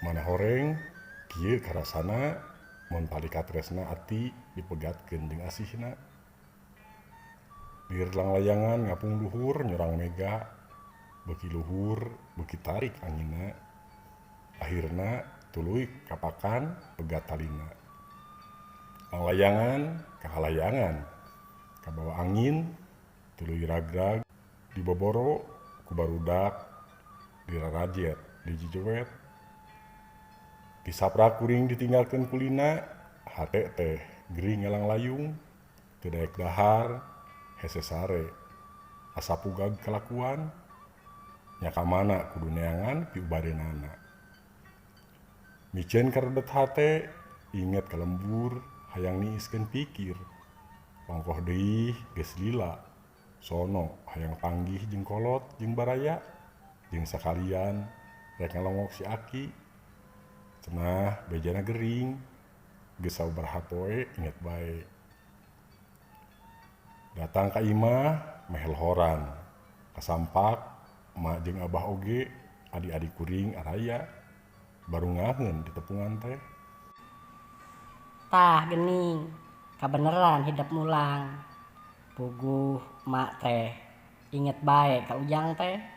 Mana horeng kieu karasana mun tali katresna ati dipegatkeun jeung asihna. Lir langlayangan ngapung luhur nyorang mega, beuki luhur beuki tarik anginna, akhirna tuluy kapakan pegat talina. Langlayangan kakalayangan kabawa angin tuluy ragrag diboboro ku barudak dirarajet dijujuet. Tisaprak kuring ditinggalkeun kulina, hate teh gering ngalanglayung, teu daek dahar, hese sare, asa pugag kalakuan, nya ka mana kudu neangan piubadeunana. Miceun karedet hate, inget ka lembur, hayang niiskeun pikir, ongkoh deui geus lila, sono hayang panggih jeung kolot jeung baraya, jeung sakalian rek ngalongok si aki. Cenah bejana gering, geus sababaraha poe inget bae. Datang ka imah meh lohoran, kasampak emak jeung abah oge, adi-adi kuring araya, barungaheun ditepungan teh. Tah gening, kabeneran hidep mulang. Puguh emak teh inget bae ka Ujang teh.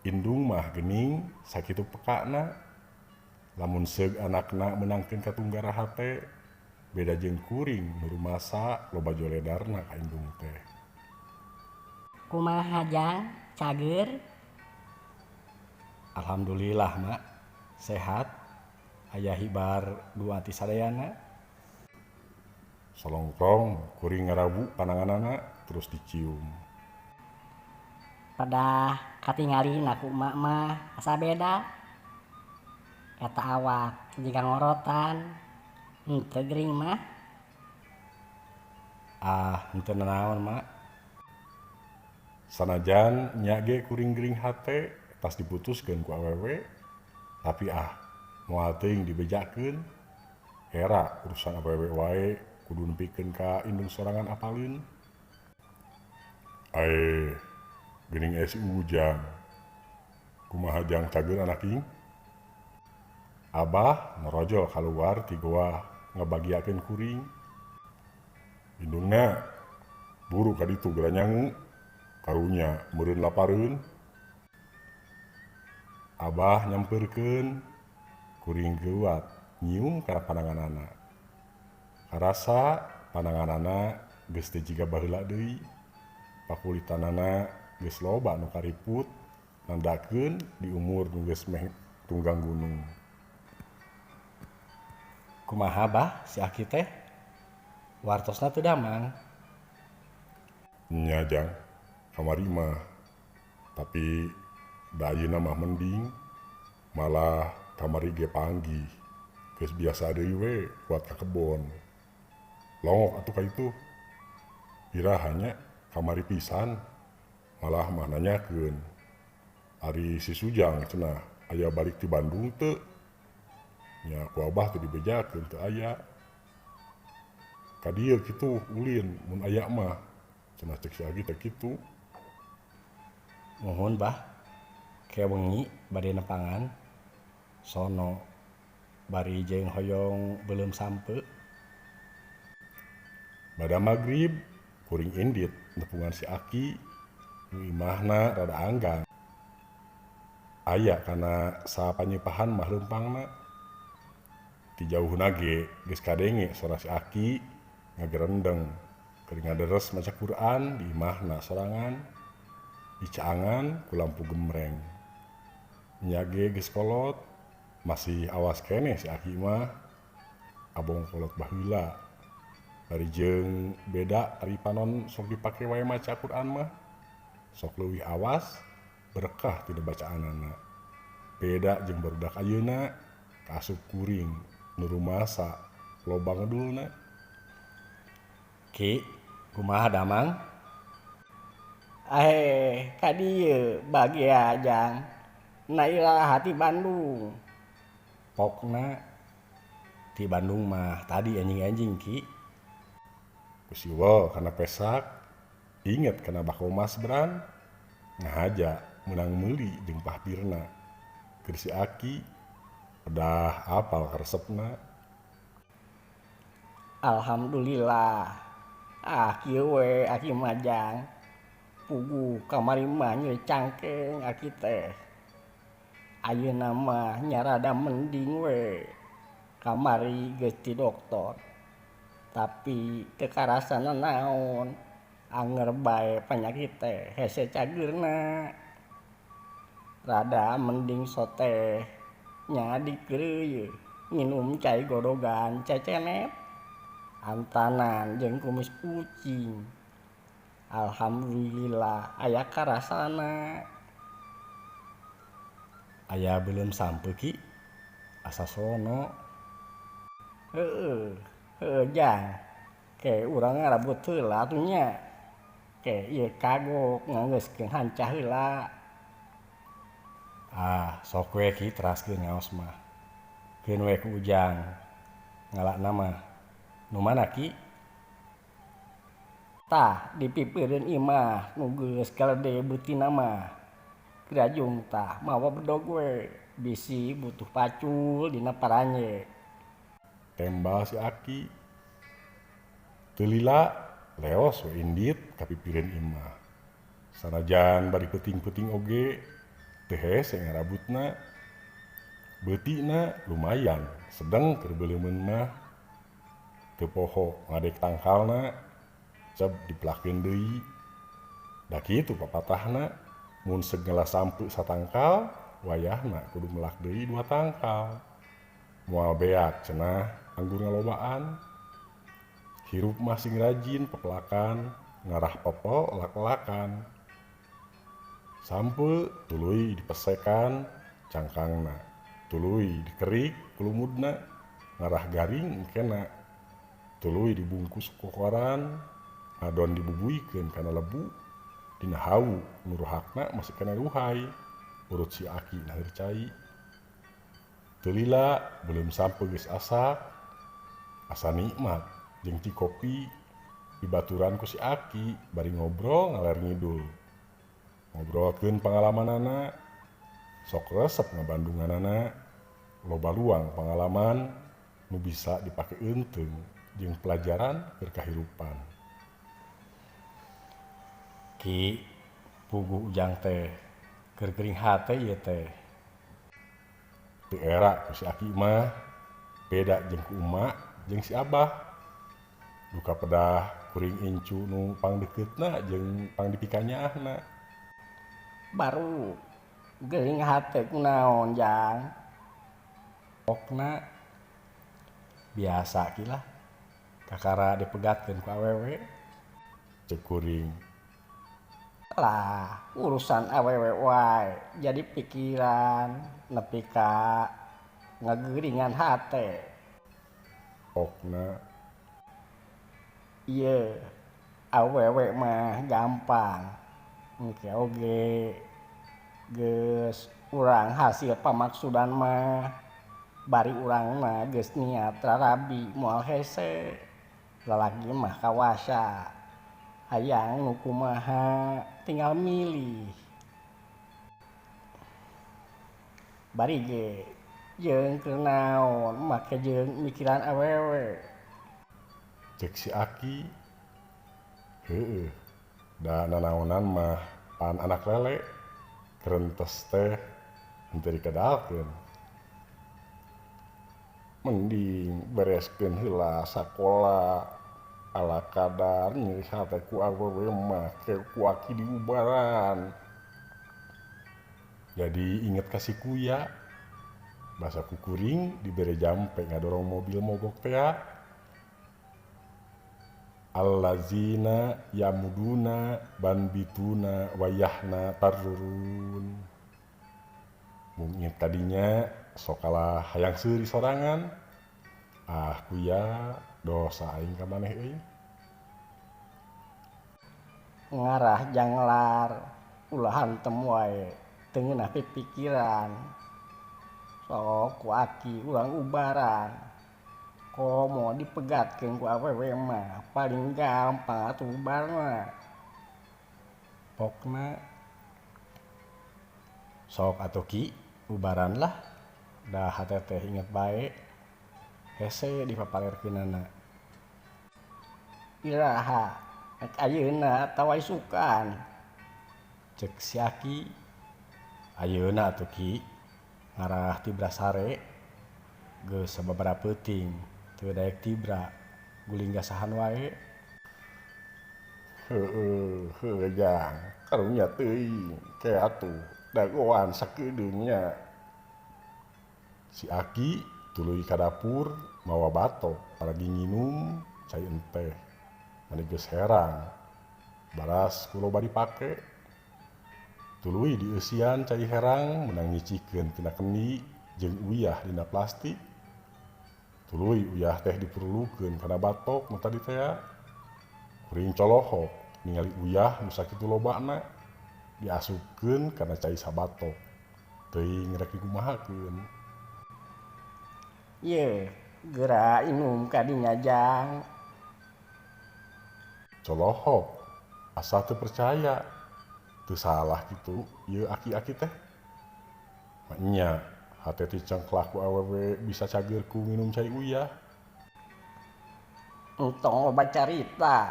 Indung mah geuning sakitu pekana, lamun seug anakna meunangkeun katunggara hate, beda jeung kuring nu rumasa loba joledarna ka indung teh. Kumaha Jang, cageur? Alhamdulillah mak, sehat, aya hibar dua ti sadayana. Solongkrong kuring ngarawu pananganana terus dicium. Pedah katingalina ku emak mah asa beda. Eta awak jiga ngorotan, henteu gering mah. Ah, henteu nanaon mak. Sanajan nya ge kuring gering hate tas diputuskeun ku awewe, tapi ah moal teuing dibejakeun. Era urusan awewe wae kudu nepikeun ka indung sorangan apaleun. Aeh, geuning aya si Ujang. Kumaha Jang cageur anak ing? Abah norojol kaluar ti goa ngabagiakeun kuring. Indungna buru ka ditu geura nyangu, karunya meureun lapareun. Abah nyampeurkeun, kuring geuwat nyium kana pananganana. Karasa pananganana geus teu jiga baheula deui. Pakulitanana geus loba nu kariput nandakeun di umur nu geus meh tunggang gunung. Kumaha bah si aki teh? Wartosna teu damang. Nya Jang, kamari mah, tapi da ayeuna mah mending, malah kamari ge panggih, geus biasa deui we kuat ka kebon. Longok atuh ka ditu. Iraha nya kamari pisan, malah mah nanyakeun. Ari si Sujang cenah aya balik ti Bandung teu? Nya ku abah teu dibejakeun teu aya. Ka dieu kitu ulin mun aya mah, cenah ceuk si Agi teh kitu. Muhun bah, ke wengi bade nepangan, sono bari jeung hoyong beuleum sampeu. Bada magrib kuring indit nepungan si Aki nu imahna rada anggang. Aya kana sapanyepahan mah leumpangna. Ti jauhna ge geus kadenge sora si Aki ngagerendeng keur ngaderes maca Quran di imahna sorangan, dicaangan ku lampu gemreng. Nya ge geus kolot, masih awas keneh si Aki mah, abong kolot baheula. Bari jeung beda ari panon sok dipake wae maca Quran mah, sok leuwih awas berkah tina bacaanana. Beda jeung barudak ayeuna kaasup kuring nu rumasa loba ngedulna. Ki, kumaha damang? Aeh, ka dieu bagia Jang. Na iraha ti Bandung. Pokna ti Bandung mah tadi enjing-enjing Ki. Ku siwel kana pesak, inget kana bako Mas Bran, ngahaja meunang meuli jeung pahpirna. Keur si Aki pedah apal karesepna. Alhamdulillah. Ah kieu we aki mah jang. Puguh kamari mah nyeri cangkeng aki teh. Ayeuna mah nya rada mending we. Kamari geus ti dokter. Tapi teu karasa nanaon. Anger bae panyakit teh hese cageurna. Rada mending soteh nya dikeureuy nginum cai godogan cecenet antanan jeung kumis ucing. Alhamdulillah aya karasana. Aya beuleum sampeu Ki asa sono. Heueuh, heueuh jang. Ke urang ngarabut heula atuh nya. Ke ieu kagok nganggeuskeun hancah heula. Ah, sok we Ki teraskeun ngaos mah. Keun we ku Ujang. Ngalana mah. Nu mana Ki? Tah dipipeureun imah nu geus galede beutina mah. Kirajung tah mawa bedog we bisi butuh pacul dina paranje. Tembal si Aki. Teu lila leos we indit ka pipireun imah. Sanajan bari peuting-peuting oge teu hese ngarabutna. Beutina lumayan sedeng keur beuleumeun mah. Teu poho ngadek tangkalna cep dipelakeun deui. Da kitu papatahna mun segala sampeu satangkal wayahna kudu melak deui 2 tangkal. Moal beak cenah anggur ngalobaan. Hirup mah sing rajin pepelakan ngarah pepel elak-elakan. Sampeu tuluy dipesekan cangkangna, tuluy dikerik kulumudna ngarah garing engkena. Tuluy dibungkus ku koran, ngadon dibubuikeun kana lebu. Dina hawu nu ruhakna masih kena ruhai, urut si Aki naheur cai. Teu lila beuleum sampeu geus asak, asa nikmat jeung ci kopi dibaturan ku si Aki bari ngobrol ngaler ngidul. Ngobrolkeun pangalamanana, sok resep ngabandunganana, loba luang pangalaman nu bisa dipake eunteung jeung pelajaran keur kahirupan. Ki puguh Ujang teh keur gering hate ieu teh. Teu era ku si Aki mah beda jeung ku emak jeung si Abah. Duka pedah kuring incu nu pangdekeutna jeung pangdipikanyaahna. Baru gering hate kunaon jang? Pokna biasa ki lah. Kakara dipegatkeun ku awewe. Ceuk kuring. Lah, urusan awewe wae jadi pikiran nepi ka ngageuringan hate. Pokna. Ieu awewe mah gampang. Engke oge geus urang hasil pamaksudan mah bari urang mah geus niat rarabi moal hese. Lalaki mah kawasa. Hayang nu kumaha tinggal milih. Bari ge jeung keur naon make jeung mikiran awewe. Cek si Aki. Heueuh, da nanaonan mah pan anak lele kerentes teh henteu dikedalkeun. Mending bereskeun heula sakola ala kadar nyeri hate ku awewe mah ke ku Aki diubaran. Jadi inget ka si Kuya, basa ku kuring dibere jampe ngadorong mobil mogok tea. Allazina yamuduna banbituna wayahna tarurun. Mung inget tadinya sokalah hayang seuri sorangan. Ah Kuya, dosa aing ka maneh euy. Ngarah janglar ulah hantem wae teu ngeunah pipikiran. Sok ku Aki urang ubaran. Komo dipegatkeun ku awewe mah paling gampang atuh ubarna. Pokna sok atuh Ki Ubaran lah da hate teh inget bae hese dipapalerkeunana. Iraha rek ayeuna atawa isukan? Cek si Aki. Ayeuna atuh Ki, ngarah tibra sare geus sababaraha peuting teu daek tibra guling gasahan wae. Heueuh, heueuh Jang, karunya teuing ke atuh dagoan sakedeung nya. Si Aki tuluy ka dapur mawa batok paragi nginum cai enteh. Mani geus herang, baras ku loba dipake. Tuluy dieusian cai herang meunang nyicikeun tina kendi jeung uyah dina plastik. Tuluy uyah teh dipurulukeun kana batok nu tadi tea. Kuring colohok ningali uyah nu sakitu lobana diasupkeun kana cai sabatok. Teuing rek dikumahakeun. Yeuh, geura inum ka dinya Jang. Colohok asa teu percaya. Teu salah kitu ieu aki-aki teh. Maenya hate dicengklak ku awewe bisa cager ku nginum cai uyah. Entong loba carita,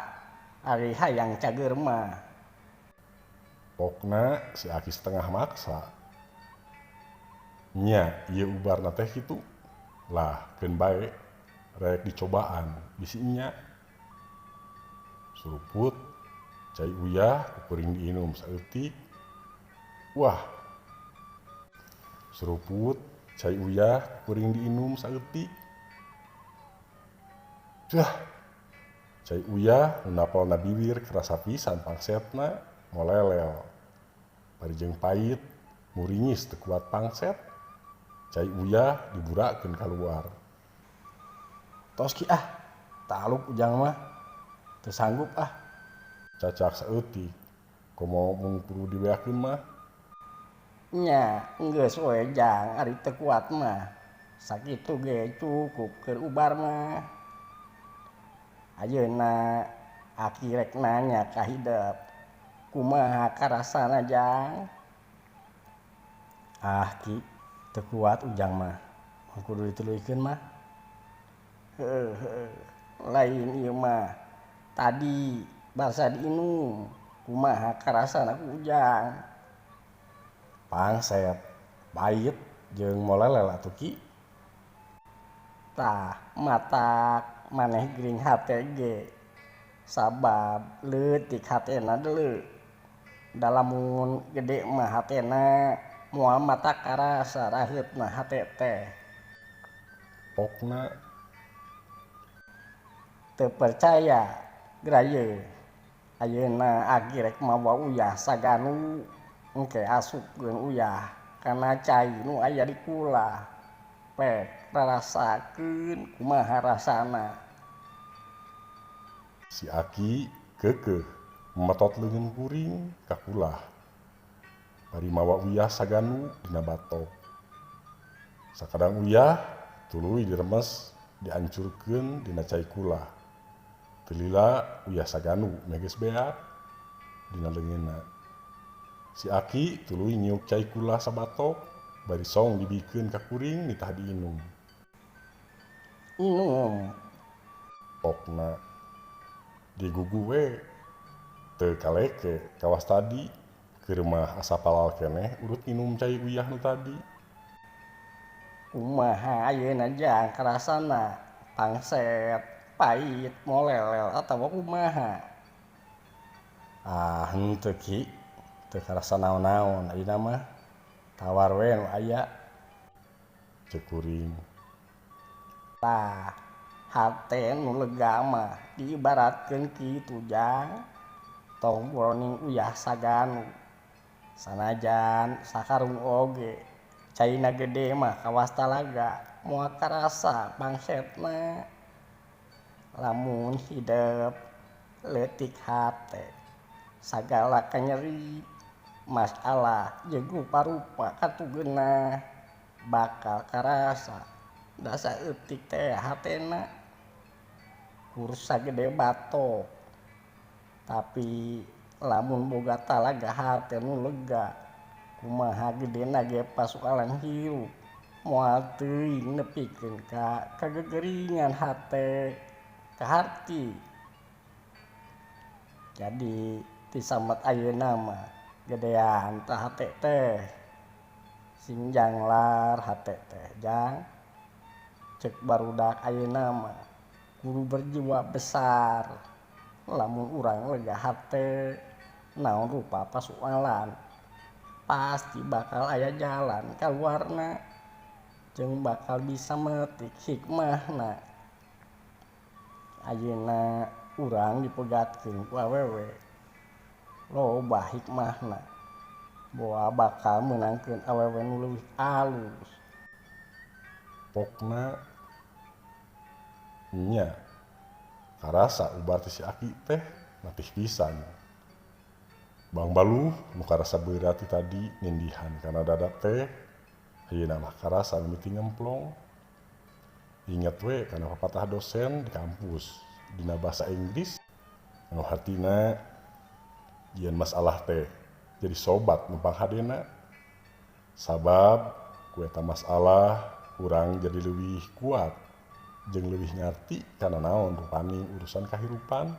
ari hayang cager mah. Pokna si Aki setengah maksa. Nya ieu ubarna teh kitu. Lah keun bae rek dicobaan bisi nya. Suruput cai uyah ku kuring diinum saeutik. Wah. Suruput cai uyah ku kuring diinum saeutik. Dah. Cai uyah nu napelna bibir karasa pisan pangsetna molelel. Bari jeung pait muringis teu kuat pangset. Cai uyah diburakeun kaluar. Tos Ki ah, taluk ujang mah. Teu sanggup ah. Cacak saeutik, komo mun kudu dibeakeun mah. Nya, geus we Jang ari teu kuat mah. Sakitu ge cukup keur ubar mah. Ayeuna Aki rek nanya ka hidep, kumaha karasana Jang? Ah Ki, teu kuat ujang mah. Mun kudu dituluykeun mah. Heueuh heueuh, lain ieu mah. Tadi basa diinum, kumaha karasana ku ujang? Pangset, pait jeung molelel atuh Ki. Tah, matak maneh gering hate ge sabab leutik hatena deuleu. Da lamun gede mah hatena moal matak karasa raheutna hate teh. Pokna teu percaya geura yeuh. Ayeuna Aki rek mawa uyah saganu engke asupkeun uyah kana cai nu aya di kulah. Pek rarasakeun kumaha rasana. Si Aki keukeuh metot leungeun kuring ka kulah. Bari mawa uyah saganu dina batok. Sakadang uyah tuluy diremes diancurkeun dina cai kulah. Teu lila uyah saganu meh geus beak dina leungeunna. Si Aki tuluy nyiuk cai kulah sabatok bari song dibikeun ka kuring nitah diinum. Inum. Pokna digugu we teu kaleke kawas tadi keur mah asa palal keneh urut nginum cai uyah nu tadi. Kumaha ayeuna Jang karasana? Pangset, pait, molelel atawa kumaha? Ah henteu Ki, teu karasa naon-naon ayeuna mah. Tawar we nu aya. Cek kuring. Tah, hate nu lega mah diibaratkeun kitu Jang. Tong boroning uyah saganu. Sanajan sakarung oge caina gede mah kawas talaga moal karasa pangsetna. Lamun hidep leutik hate sagala kanyeri masalah jeung rupa-rupa katugeunah bakal karasa da saeutik teh hatena kur sagede batok. Tapi lamun boga talaga hate nu lega Kumaha gedena ge pasualan hirup moal teuing nepikeun ka kagegeringan hate kaharti. Jadi tisamet ayeuna mah gedean tah hate teh. Sing janglar hate teh jang. Cek barudak ayeuna mah kudu berjiwa besar. Lamun urang lega hate naon rupa pasualan pasti bakal aya jalan kaluarna jeung bakal bisa metik hikmahna. Ayeuna urang dipegatkeun ku awewe loba hikmahna boa bakal meunangkeun awewe nu leuwih alus. Pokna nya karasa ubar ti si aki teh natih pisan. Bang Baluh nu karasa beurat ti tadi nindihan kana dada teh ayeuna mah karasa mimiti ngemplong. Inget we kana papatah dosen di kampus dina bahasa Inggris anu hartina jieun masalah teh jadi sobat nu panghadena. Sabab ku eta masalah urang jadi leuwih kuat jeung leuwih ngarti kana naon rupaning urusan kahirupan.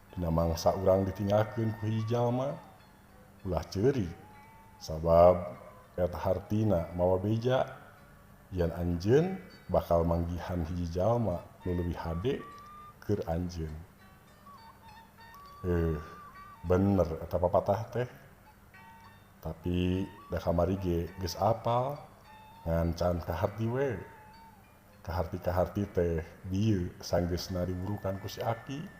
Dina mangsa urang ditinggalkeun ku hiji jalma ulah ceurik sabab eta hartina mawa beja yen anjeun bakal manggihan hiji jalma nu leuwih hade keur anjeun. Bener eta papatah teh. Tapi da kamari ge geus apal ngan can kaharti we. Kaharti-kaharti teh bieu sanggeusna diburukan ku si aki.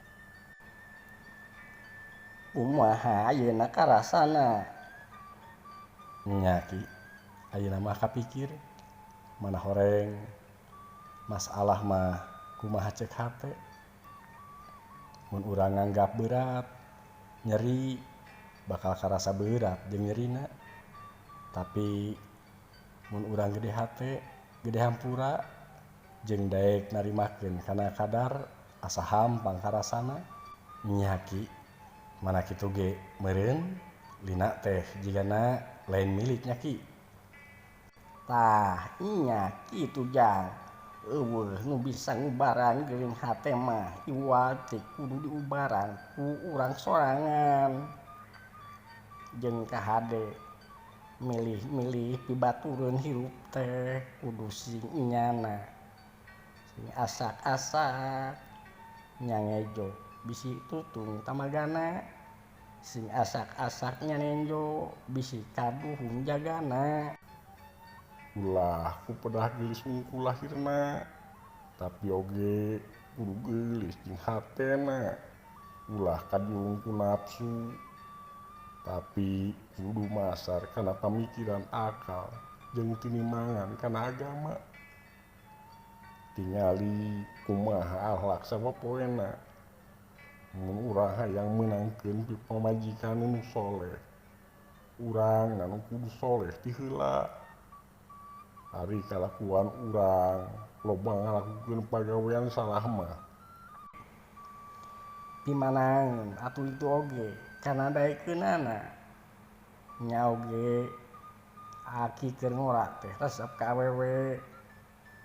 Kumaha ayeuna karasana? Nya Ki, ayeuna mah kapikir mana horeng masalah mah kumaha ceuk hate. Mun urang nganggap berat, nyeri bakal karasa berat jeung nyerina. Tapi mun urang gede hate, gede hampura jeung daek narimakeun kana kadar asa hampang karasana. Nya Ki, mana kitu ge meureun lina teh jigana lain miliknya Ki. Tah nya kitu jang. Eueuh nu bisa ngubaran geuring hate mah iwal teh kudu diubaran ku urang sorangan. Jeung kahade milih-milih pibatureun hirup teh kudu sing inyana. Sing asak-asak nyangejo bisi tutung tamagana. Sing asak-asak nyanenjo bisi kaduhung jagana. Ulah ku pedah geulis hungkul lahirna, tapi oge kudu geulis jeung hatena. Ulah kajulung ku nafsu, tapi kudu masar kana pamikiran akal jeung tinimangan kana agama. Tingali kumaha akhlak sapopoena. Mun urang hayang meunangkeun pamajikan nu soleh, urang nu kudu soleh ti heula. Ari kalakuan urang loba ngalakukeun pagawean salah mah. Pimanaeun atuh itu oge kana daekeunana. Nya oge aki keur ngora teh resep ka awewe.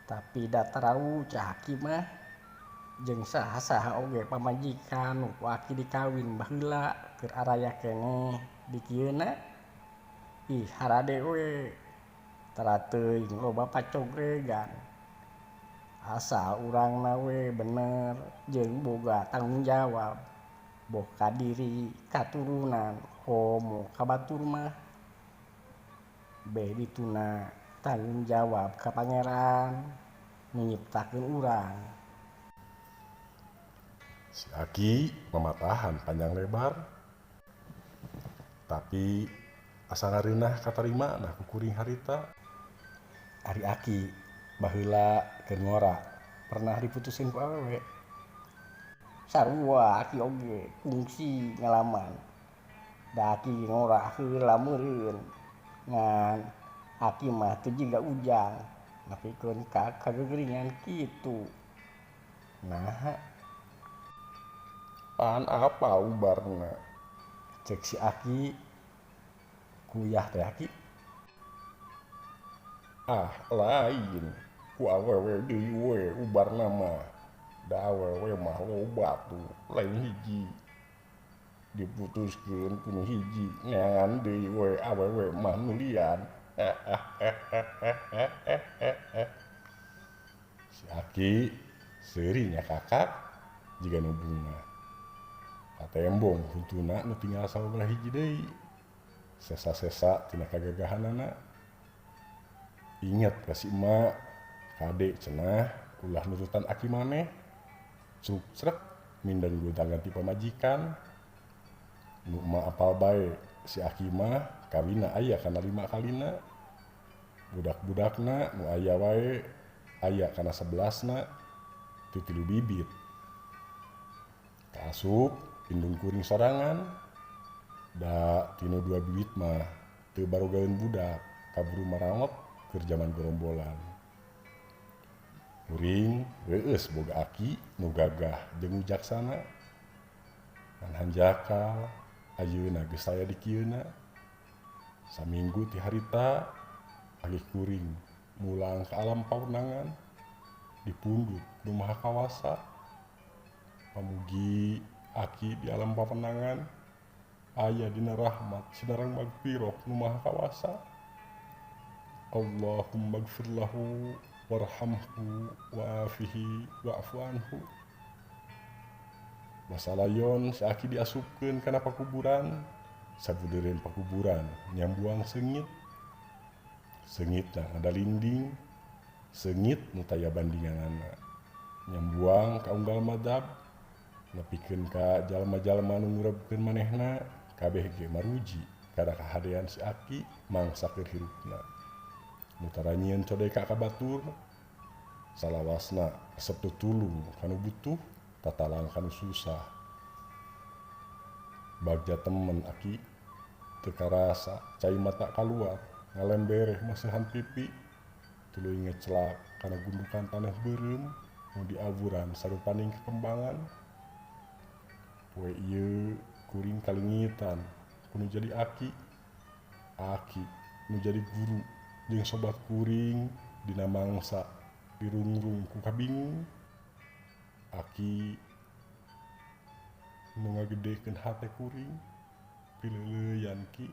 Tapi da tararucah aki mah jeung saha-saha oge pamajikan nu ku aki dikawin baheula keur araya keneh dikieuna. Ih harade we. Tara teuing loba pacogregan. Asal urangna we bener jeung boga tanggung jawab. Boh ka diri, katurunan, komo ka batur mah. Beh dituna tanggung jawab ka pangeran nu nyiptakeun urang. Si aki mamatahan panjang lebar. Tapi asa ngareunah katarima nah ku kuring harita. Ari aki baheula keur ngora pernah diputusin ku awewe. Sarua aki oge kungsi ngalaman. Da aki ngora heula meureun ngan aki mah teu jiga ujang nepikeun ka kageuringan kitu. Naha pan apa ubarna? Cek si aki Ku uyah teh Ki? Ah lain ku awewe deui we ubarna mah. Da awewe mah loba tuh lain hiji. Diputuskeun ku nu hiji neangan deui we awewe mah nu lian. Si Aki seuri nya kakak jiga nu bunga. Katembong huntuna nu tinggal sababaraha hiji deui. Sesa-sesa tina kagagahanana. Inget ka si emak, kade cenah ulah nurutan aki maneh. Cuk-crek mindeng gonta-ganti pamajikan. Nu emak apal bae si aki mah kawinna aya kana 5 kalina. Budak-budakna nu aya wae aya kana 11-na ti 3 bibit. Kaasup indung kuring sorangan. Da tinu 2 bibit mah teu barogaeun budak kaburu marangot keur jaman gorombolan. Kuring reueus boga aki nu gagah jeung wijaksana. Ngan hanjakal ayeuna geus aya di kieuna. Saminggu ti harita aki kuring mulang ka alam pawenangan dipundhut nu Maha Kawasa. Pamugi aki di alam pawenangan aya dina rahmat sinareng magfirah nu Maha Kawasa. Allahumma gfir lahu warhamhu wa'afihi wa'fu anhu. Masalayon si aki diasupkeun kana pakuburan, sabudeureun pakuburan nyambuang seungit. Seungitna ngadalinding, seungit nu taya bandinganana. Nyambuang ka unggal madhab, nepikeun ka jalma-jalma nu ngurebkeun manehna, kabeh ge maruji kana kahadean si aki mangsa keur hirupna. Nu tara nyieun codeka ka batur, salawasna resep tutulung kanu butuh, tatalang kanu susah. Bagja temen aki teu karasa cai mata kaluar ngalembereh maseuhan pipi tuluy ngecelak kana gundukan tanah beureum nu diaburan sarupaning kekembangan. Poe ieu kuring kalingitan kudu jadi aki, aki nu jadi guru jeung sobat kuring dina mangsa dirungrung ku kabingung. Aki nu ngagedekeun hate kuring pileuleuyan ki.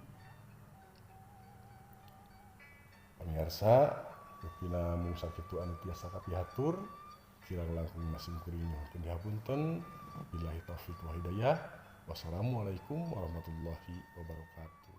Pamirsa, rupina mung sakitu anu tiasa kapihatur, kirang langkung sim kuring nyuhunkeun dihapunten. Billahi taufik wal hidayah. Wassalamualaikum warahmatullahi wabarakatuh.